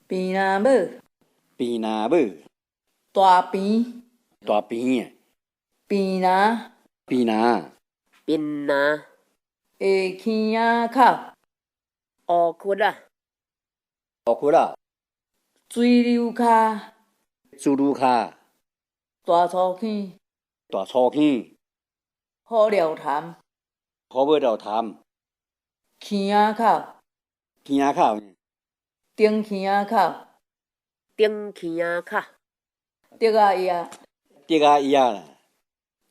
邊林母，邊林母，大邊，大邊啊，邊林，邊林，邊林，下坑仔口，烏窟仔，烏窟仔，水溜跤，水溜跤，大粗坑，大粗坑，好料潭，好尾料潭，坑仔口，坑仔口，頂坑仔口，頂坑仔口，竹仔葉，竹仔葉啦，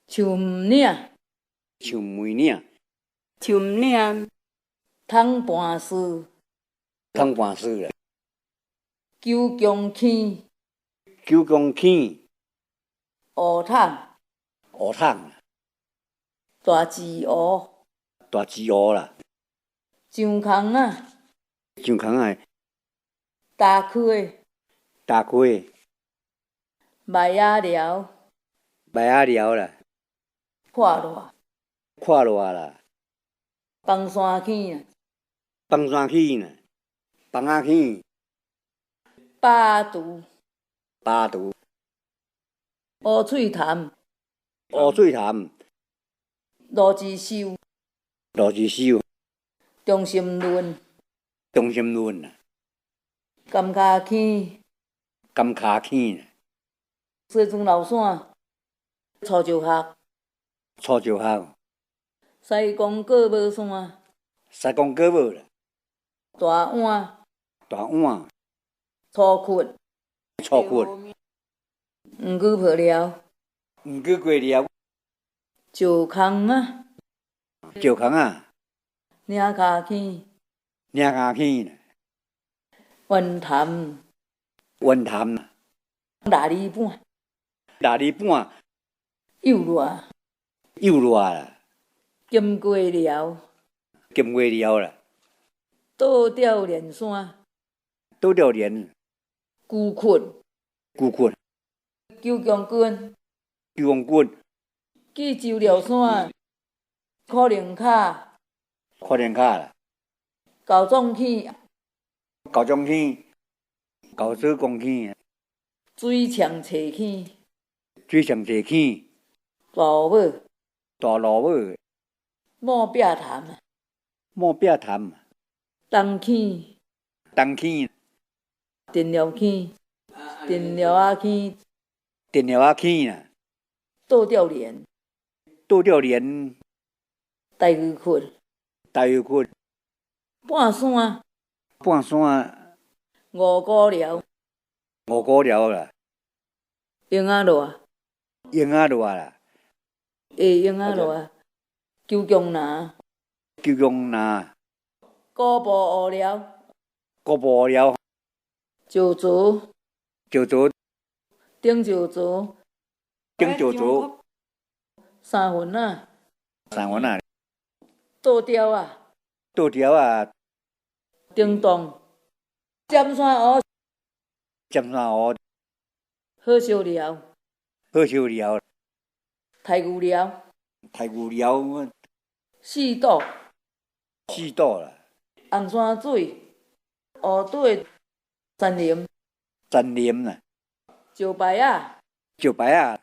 樹毋領，樹毋領，樹毋領，桶盤絲，桶盤絲啦，九江坑，九江坑，烏桶，烏桶，大舌湖，大舌湖啦，上空仔，上空仔，焦溪，焦溪，麥仔寮，麥仔寮啦，看熱，看熱啦，崩山坑，崩山坑啦，崩仔坑，巴肚，巴肚，烏喙潭，烏喙潭，羅子秀，羅子秀，中心論，中心論啦，甘跤坑，甘跤坑，西庄老山，初石學，初石學，西公過帽山，西公過帽啦，大碗，大碗，粗窟，粗窟，黃牛皮寮，黃牛皮寮，石空仔，石空仔，領跤坑，領跤坑，雲潭，雲潭，臘味板，臘味板，幼熱，幼熱啦，金雞寮，金雞寮啦，倒吊連山，倒吊連，龜窟，龜窟，九江軍，九江軍，紀州寮山，苦苓跤，苦苓跤啦，厚總坑，厚總坑，厚祖公坑，水長斜坑，水長斜坑，大烏母，大老母，某壁潭，某壁潭，東坑，東坑，電寮坑，電寮仔坑，電寮仔坑啦，倒吊蓮，倒吊蓮，大魚窟，大魚窟，半山，半山，五股寮，五股寮啦，蠅仔熱，蠅仔熱啦，下蠅仔熱，九江林，九江林，古埔烏寮，古埔烏寮，石槽，石槽，頂石槽，頂石槽，三份仔，三份仔，倒吊仔，倒吊仔，叮當，尖山湖，尖山湖，好燒寮，好燒寮，刣牛寮，刣牛寮，四堵，四堵啦，紅山水，烏底，山林，山林啦，石牌仔，石牌仔。